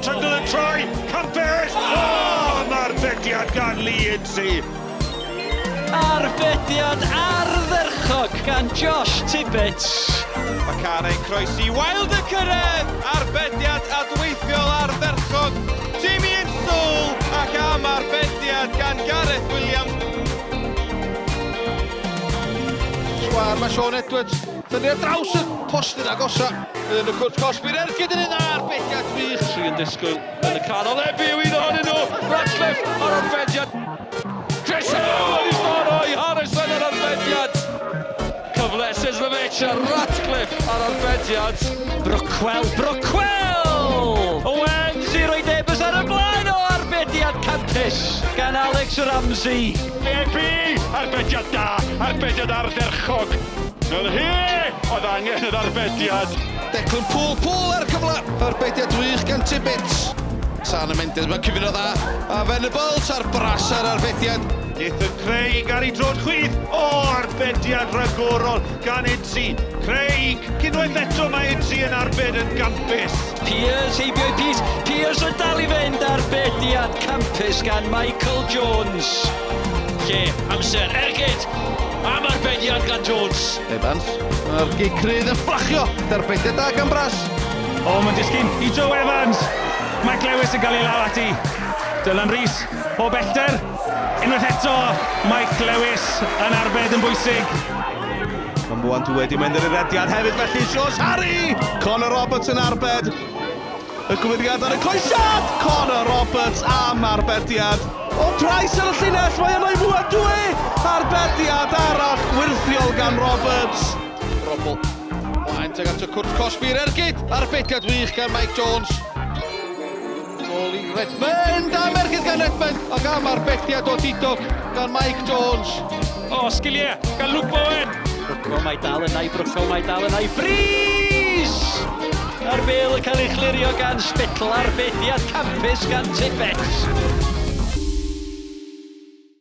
Trundle yn troi, Campus! O, mae'r bediad gan Lee Ince. Arbediad ardderchog gan Josh Tibbetts. Mae Carreg croesi Wilde y cyrraedd! Arbediad adweithiol ardderchog Jamie Insall ac am arbediad gan Gareth Williams. Sgwâr mae Sean Edwards. Tynnu ar draws y postyn agosa. Yn y cwrt cosbi'r ergyd yn un arbediad wych. Tri yn disgwyl yn y canol. Ebi yw un ohonyn nhw. Ratcliffe ar arbediad. Chris Huw yn ei ffordd o'i Harrison ar arbediad. Cyfle Sislovich a Ratcliffe ar arbediad. Brookwell, Brookwell! Owens i roi Debus ar y blaen o arbediad campus gan Alex Ramsey. Ebi! Arbediad da! Arbediad ardderchog! Yn hi! Oedd angen yr arbediad. Declan Poole, Poole ar y cyfle. Arbediad wych gan Tibbetts. Sana Mendes, mae'n cyfuno dda. A Venables ar brasa'r arbediad. Nathan Craig ar ei drod chwith. O, arbediad rhagorol gan Idzi. Craig, unwaith eto mae Idzi yn arbed yn gampus. Pears heibio i Peace. Pears yn dal i fynd arbediad campus gan Michael Jones. Lle, amser, ergyd am arbediad gan Jones. Evans, mae'r gic rydd yn fflachio. Arbediad da gan Bras. O, mae'n disgyn i Joe Evans. Mike Lewis yn gael ei law ati. Dylan Rees o bellter. Unwaith eto, Mike Lewis yn arbed yn bwysig. Mae Mwan dwi wedi mynd yr erediad hefyd, felly Josh Harry! Conor Roberts yn arbed. Y gwyriad ar y croesiad! Conor Roberts am arbediad. O Price ar y llinell, mae yno i Mwan dwi! Arbediad arall gwirthiol gan Roberts. Robl. Mlaen tuag at y cwrt cosbi'r ergyd. Arbediad wych gan Mike Jones. Nôl i Redmond, am ergyd gan Redmond, ac am arbediad o didog gan Mike Jones. O, sgiliau gan Luke Bowen. Brookwell mae dal yna i Brookwell mae dal yna i Freeze! A'r bel yn cael ei chlirio gan Spittle, arbediad campus gan Tibbetts.